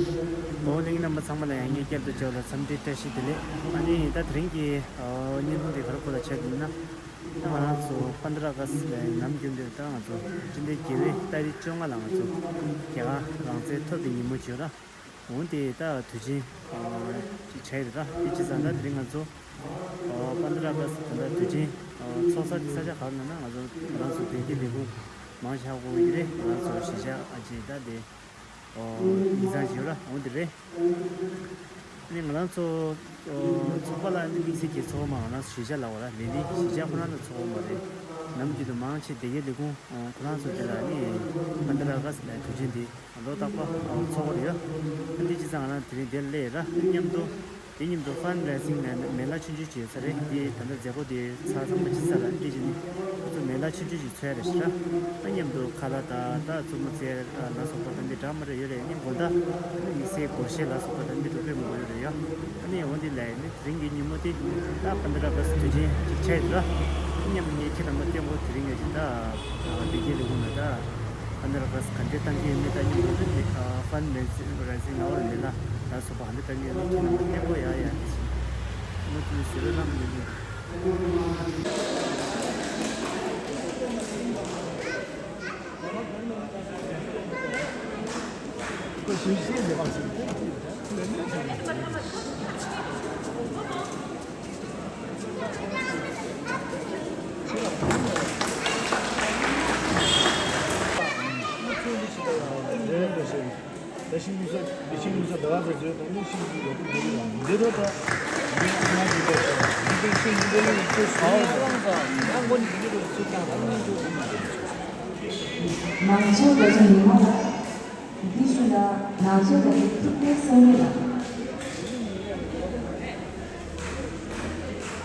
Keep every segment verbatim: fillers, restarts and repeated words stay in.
འོ་གླིང་རྣམ་པ་ཚང་མ་ལ་ཡང་ངས་བསྐྱར་དུ་མཇལ་ལ་འཚམས་འདྲི་བཀྲ་ཤིས་བདེ་ལེགས། ཨ་ནི་ད་དེ་རིང་གི་ཨོ་བརྙན་ཐུང་དེ་ག་རེ་སྐོར་ལ་ཆགས་འདུག་ན། ད་ང་རང་ཚོ་པན་དྲ་ཨ་ག་སི་ལ་ནམ་རྒྱུན་དུ་ད་ང་ཚོ་སྤྱི་ཟླ་བརྒྱད་པའི་ཏ་རིག་བཅོ་ལྔ་ལ་ང་ཚོ་རྒྱ་གར་རང་བཙན་ཐོབ་པའི་ཉིན་མོ་བྱོས་ར། འོན་ཏེ་ད་དུས་ཆེན་ཅིག་ཆགས་ཡོད་རེད་ད། དེ་བྱས་ཙང་ད་དེ་རིང་ང་ཚོ་པན་དྲ་ཨ་ག་སི་ད་ལྟ་དུས་ཆེན་ཚོགས་ས་དེ་ས་ཆ་ག་རེ་ན་ན་ང་ཚོ་ང་རང་ཚོ་བོད་ཀྱི་ལས་ཁུངས་མང་ཆེ་བ་ཡོད་རེད། ང་རང་ཚོ་གཞིས་ཆགས་ཨ་ཅེ་ད་དེ་ཡིག་ཚང་བྱེད་ར་འོན་ཏེ་རེད། ཨ་ནི་ང་རང་ཚོ་ཚོགས་པ་ལ་ནི་དམིགས་བསལ་གྱི་ཚོགས་པ་མ་ང་རང་ཚོ་གཞིས་ཆགས་ལ་བ་ལ་ལས་ནི་གཞིས་ཆགས་ཁོ་རང་ལ་ཚོགས་པ་མ་རེད། ནམ་རྒྱུན་དུ་མང་ཆེ་སྡེ་དགེ་ལས་ཁུངས་ཁོ་རང་ཚོ་དེ་ལ་ནི་པན་དྲ་ཨ་ག་སི་ལ་དུས་ཆེན་དེ་ལོ་རྟག་པར་ཚོགས་པ་རེད་ཡ། ཨ་འདི་ཅི་ཙང་ང་རང་དེ་རིང་འདིར་སླེབས་ར། མཉམ་དུ་དེ་མཉམ་དུ་ཕན་རེ་སིང་ནས་མེ་ལ་ཆུང་ཆུང་ཅིག་ཡོད་ས་རེད། དེ་ད་ལྟ་མཛད་སྒོ་དེ་ཚར་ཚང་མ་ཅི་ས་ལ་འདི་ཅི་ནི་ང་ཚོ་མེ་ལ་ཆུང་ཆུང་ཅིག་འཚོལ་ཡ་རེད་ཤི་ར། ཨ་མཉམ་དུ་ཁ་ལག་དང་ད་བཙུན་མོ་རྩེད་ལ་སོགས་པ་ད་འདི་འདྲ་མ་རེ་ཡོད་རེད། ནི་དགོང་དག་ནི་དམིགས་བསལ་སྒོར་གཞས་ལ་སོགས་པ་ད་འདི་འགྲོ་དཔེ་མང་པོ་ཡོད་རེད་ཡ། ཨ་ནི་འོ་འདི་ལས་ནི་དེ་རིང་གི་ཉིན་མོ་དེ་ད་པན་དྲ་ཨ་ག་སི་དུས་ཆེན་ཅིག་ཆགས་ཡོད་ར། མཉམ་ངས་ཁྱེད་རྣམ་པ་སྐད་འབོད་དེ་རིང་ངས་ཅིག་ད་བདེ་སྐྱིད་ལས་ཁུངས་ལ་ད་པན་དྲ་ཨ་ག་སི་ག་འདྲས་བཏང་གི་ཡོད་མེད་ད་མཉམ་དུ་ནི་ཕན་རེ་སིང་ལ་བ་རེ་སིང་ལ་འོ་རེ་ལ་ལ་སོགས་པ་ག་འདྲས་བཏང་གི་ཡོད་མེད་ཁྱེད་རྣམ་པ་སྐད་འབོད་ཡ་ཡ་དེ་ཅིག་མུ་མཐུད་ཟེར་བའི་ལམ་ཡོད་མེད། ནང་ཆོས་བོད་ཀྱི་མི་མང་ལ། འདི་ཞུ་ལ་ནང་ཆོས་བོད་ཀྱི་ཐུབ་བསྟན་སངས་རྒྱས་ལ།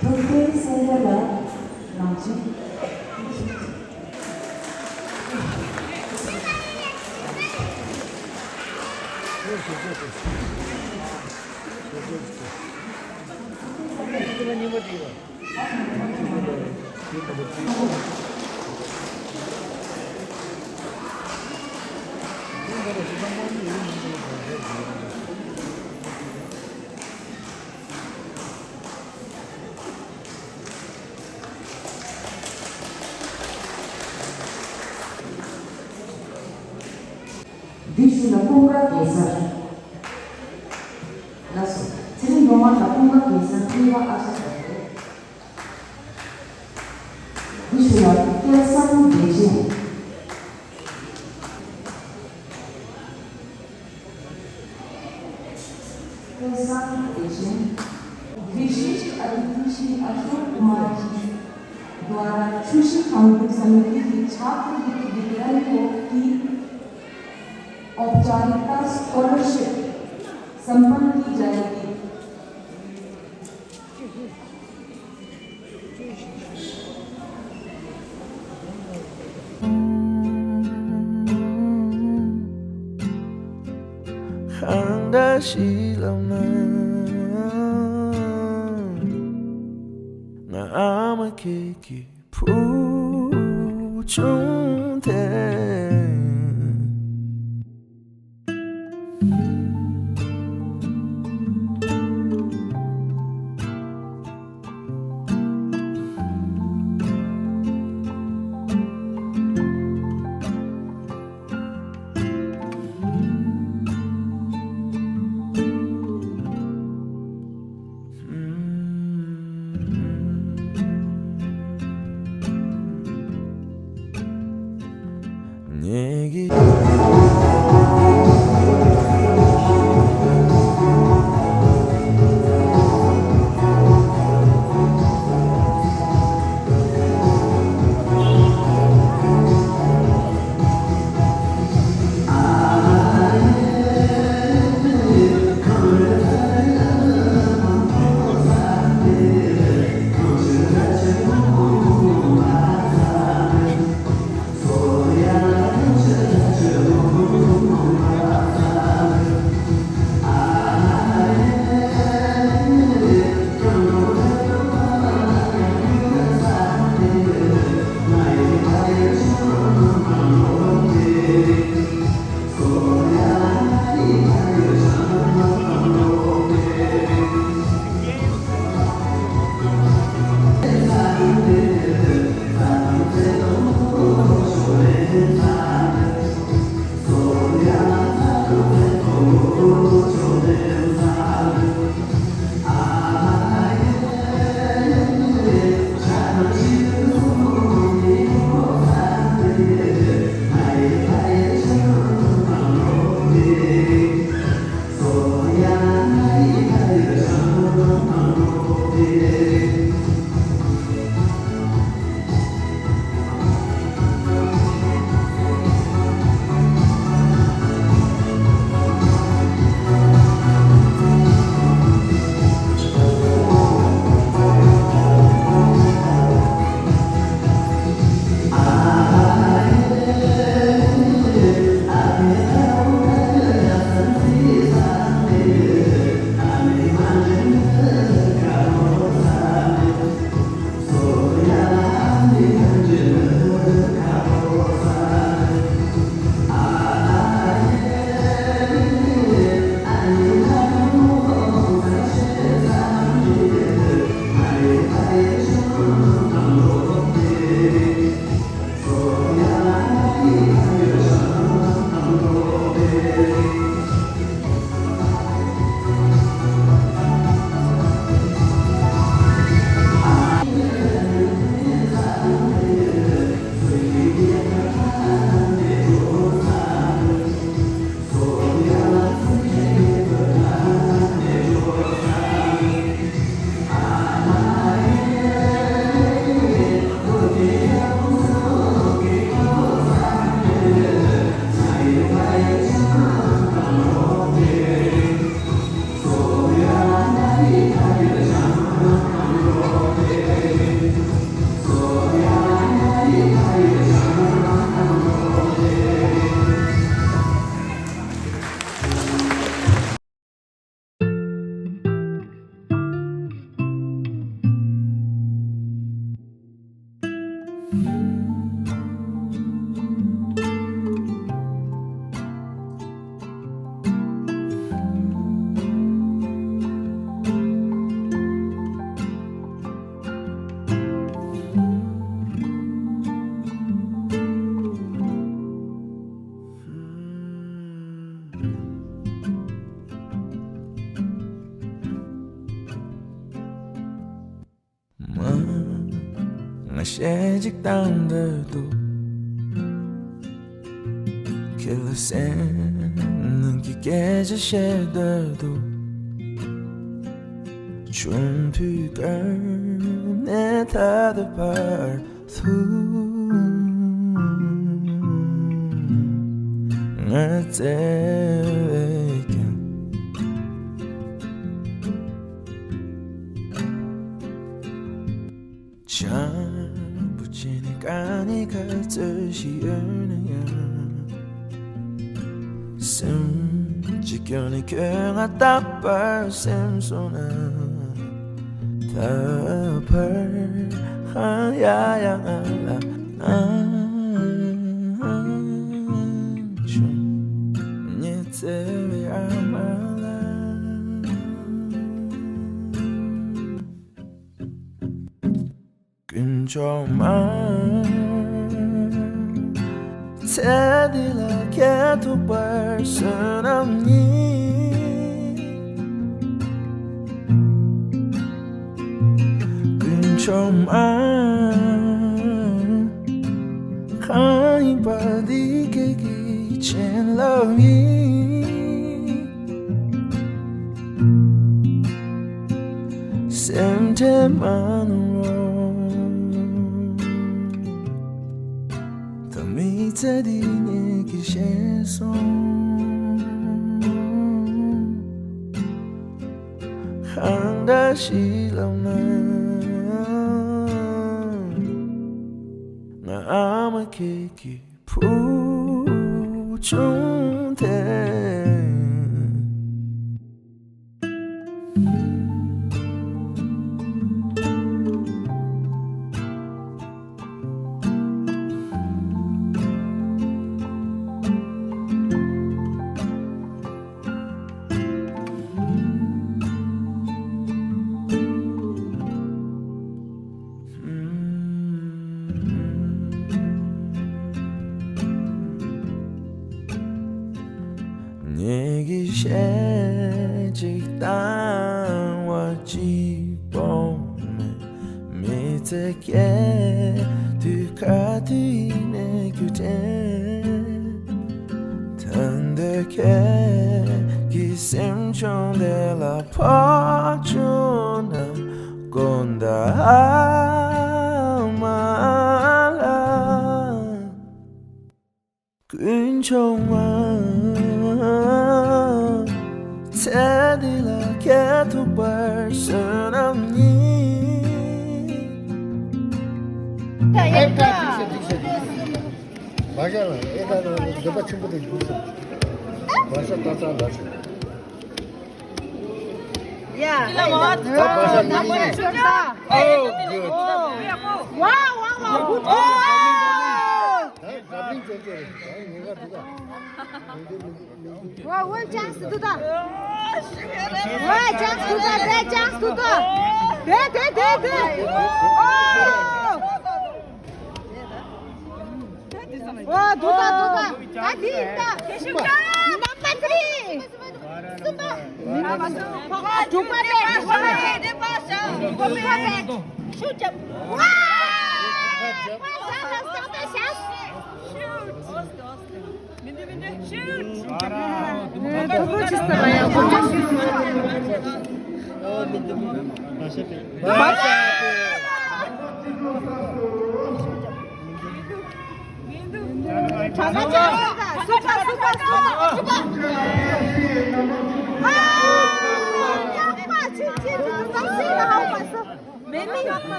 ཐུབ་བསྟན་སངས་རྒྱས་ལ་ནང་ཆོས། འདི་ཞུ་ལ་ཀུན་དགའ་གེ་སར། ལགས་སོ། ཚེ་རིང་སྒྲོལ་མ་དང་ཀུན་དགའ་གེ་སར་གཉིས་པ་ཨ་ཅག་རེད། འདི་ཞུ་ལ་སྐལ་བཟང་བདེ་ཆེན། སྐལ་བཟང་བདེ་ཆེན། विशेष अतिथि श्री अशोक कुमार जी द्वारा छुशी काउंटिंग समिति की छात्रवृत्ति वितरण को की औपचारिकता स्कॉलरशिप संपन्न की जाएगी। གང་འདྲ་ཞིག་ལ་མིན། ང་ཨ་མ་ཁྱེད་ཀྱི་བུ་ཆུང་དེ། ཞེ་གཅིག་བཏང་འདོད་འདུག་ཁྱེད་ལ་སེམས་ནང་གི་སྐད་ཆ་བཤད་འདོད་འདུག་ཆུང་དུས་ཀ་ནས་ད་ལྟ་བར་དུ་ང་བརྩེ་བས་ཀྱང་། བྱམས་པོ་བྱས་ནས་གང་ནས་ག་ཚོད་ཞིག་ཡོད་ན་ཡང་། སེམས་ཀྱི་སྐྱོན་ནི་ཁྱོད་ང་རྟག་པར་སེམས་སོང་ན། ད་བར་ཧང་ཡ་ཡ་ང་ལ་ཨང་བྱུང་། ཉི་ཚེ་བའི་ཨ་མ་ལ། དཀོན་མཆོག་མ། ཚེ་འདི་ལ་ཁྱེད་ཐུག་པར་བསོད་ནམས་ཉིད། དཀོན་མཆོག་མ། གང་ཡིན་པ་འདི་ཁྱེད་ཀྱི་བྱིན་རླབས་ཡིན། སེམས་ཁྲལ་མ་གནང་རོགས། ད་མི་ཚེ་འདི་ངེད་ཀྱིས་ཤེས་སོང་། གང་འདྲ་ཞིག་ལབ་ན། ང་ཨ་མ་ཁྱེད་ཀྱི་བུ་ཆུང་དེ། ངེད་ཀྱིས་གཞས་གཅིག་བཏང་བ་གཅིག་པོ་མེད། མི་ཚེ་སྐྱེལ་དུས་ག་དུས་ཡིན་ནའི་རྒྱུ་དྲན། ད་འདོད་ཁྱེད་ཀྱི་སེམས་ཆུང་དེ་ལ་ཕོག་བྱུང་ན། དགོངས་དག་ཨ་མ་ལགས། དཀོན་མཆོག་མ། ཚེ་འདི་ལ་ཁྱེད་ཐུག་པར་བསོད་ནམས་ཉིད། ད་ཡག་པོ། མ་གཞི་ལ་ཨེ་ད་ནང་འདོད་པ་ཆེན་པོ་དེ་འགྲུབ་སོང་། བར་ས་ཏག་ཏག་འདྲ་བྱུང་། Yeah. Oh, good. Wow, wow, wow, good job. Wow, well, chance to do that. Well, chance to do that, well, chance to do that. There, there, there, there. Oh. Wow, do that, do that. Number three.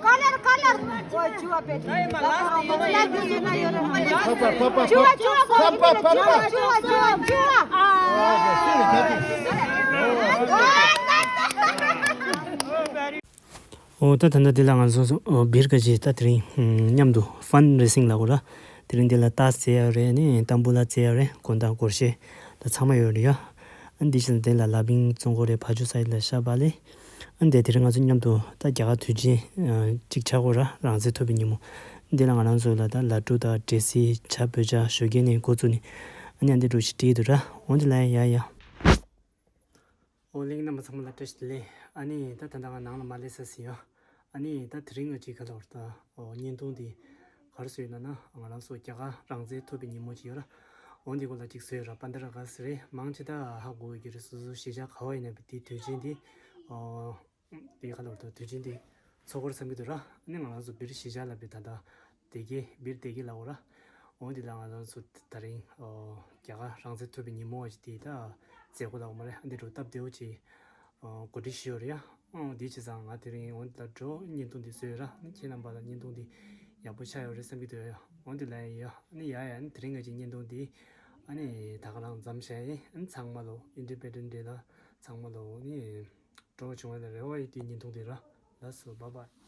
Color, color. Papa, papa, papa. Papa, papa. ཨོ་ད་ད་ལྟ་འདི་ལ་ང་ཚོ་སྦིར་ག་ཅི་ད་དེ་རིང་མཉམ་དུ་ཕན་རེ་སིང་ལ་གོ་ར། དེ་རིང་འདི་ལ་ཏཱས་རྩེ་ཡ་རེད། ནི་ཏམ་བུ་ལ་རྩེ་ཡ་རེད། གོན་ད་སྒོར་གཞས་ད་ཚང་མ་ཡོད་རེད་ཡ། ཨ་འདི་བཞིན་འདི་ལ་ལ་བིང་བཙོང་གོ་རེད། ཕ་ཇོ་སའི་ལ་ཤ་བ་ལེ། ཨ་འདི་དེ་རིང་ང་ཚོ་མཉམ་དུ་ད་རྒྱ་གར་དུས་ཆེན་གཅིག་ཆགས་གོ་ར། རང་བཙན་ཐོབ་པའི་ཉིན་མོ་འདི་ལ་ང་རང་ཚོ་ལ་ད་ལ་ཀྲུ་ད་འབྲས་སིལ་ཇ་བོད་ཇ་ཞོ་རྒྱན་ནས་འགོ་བཙུགས་ནས་ཨ་ནི་ཨ་འདི་འགྲོ་ཞིག་བྲིས་འདུག་ར། འོ་འདི་ལ་ཡ་ཡ། ཨོ་ལེགས་རྣམ་པ་ཚང་མ་ལ་བཀྲ་ཤིས་བདེ་ལེགས། ཨ་ནི་ད་ད་ལྟ་ང་ནང་ལ་མ་སླེབས་ས་ཟིན་ཡོད། ཨ་ནི་ད་དེ་རིང་ང་ཅིག་ག་ལབ་ར་ད་ཨོ་བརྙན་ཐུང་འདི་ག་རེ་བཟོས་ཡོད་ན་ན་ང་རང་ཚོ་རྒྱ་གར་རང་བཙན་ཐོབ་པའི་ཉིན་མོ་ཅིག་ཡོད་ར། འོ་འདི་སྐོར་ལ་ཅིག་བཟོས་ཡོད་ར། པན་དྲ་ག་ཟེར་རེད། མང་ཆེ་ད་ཧ་གོ་གི་རེད། སོ་སོ་གཞིས་ཆགས་ག་བ་ཡིན་ན་བི་དེའི་དུས་ཆེན་འདི་ཨོ་དེ་ག་ལབ་ར་ད་དུས་ཆེན་འདི་ཚོགས་འཁོར་བསམ་གི་འདུག་ར། ཨ་ནི་ང་རང་ཚོ་སྦིར་གཞིས་ཆགས་ལ་བི་ད་ད་སྡེ་དགེ་སྦིར་སྡེ་དགེ་ལ་འོ་ར། འོ་འདི་ལ་ང་རང་ཚོ་ད་རིང་ཨོ་རྒྱ་གར་རང་བཙན་ཐོབ་པའི་ཉིན་མོ་བ་ཞིག་དེ་ད་མཛད་སྒོ་ལ་འོ་མ་རེད། ཨ་འདི་འགྲོ་སྟབས་བདེ་བོ་ཅིག་ཨོ་གོ་སྒྲིག་ཞུས་ཡོད་རེད་ཡ། ཨོ་འདི་བྱས་ཙང་ང་དེ་རིང་འོ་འདི་ལ་འགྲོ་བརྙན་ཐུང་འདི་བཟོས་ཡོད་ར། ཨ་ནི་ཁྱེད་རྣམ་པ་ལ་བརྙན་ཐུང་འདི་ཡག་པོ་ཆགས་ཡོད་རེད་བསམ་གྱི་འདུག་ཡ། འོ་འདི་ལ་ཡ་ཡ་ཨ་ནི་ཡ་ཡ་ཨ་ནི་དེ་རིང་ང་ཅིག་བརྙན་ཐུང་འདི་ཨ་ནི་ད་ག་རང་མཚམས་བཞག་ཡིན། ཨ་ནི་ཚང་མ་ལོ་Independence Day་ལ་ཚང་མ་ལོ་ཨ་ནི་སྤྲོ་བ་བྱུང་བ་ལ་རེ་བ་ཡོད། དེ་བརྙན་ཐུང་འདི་ར། ལགས་སོ། Bye bye།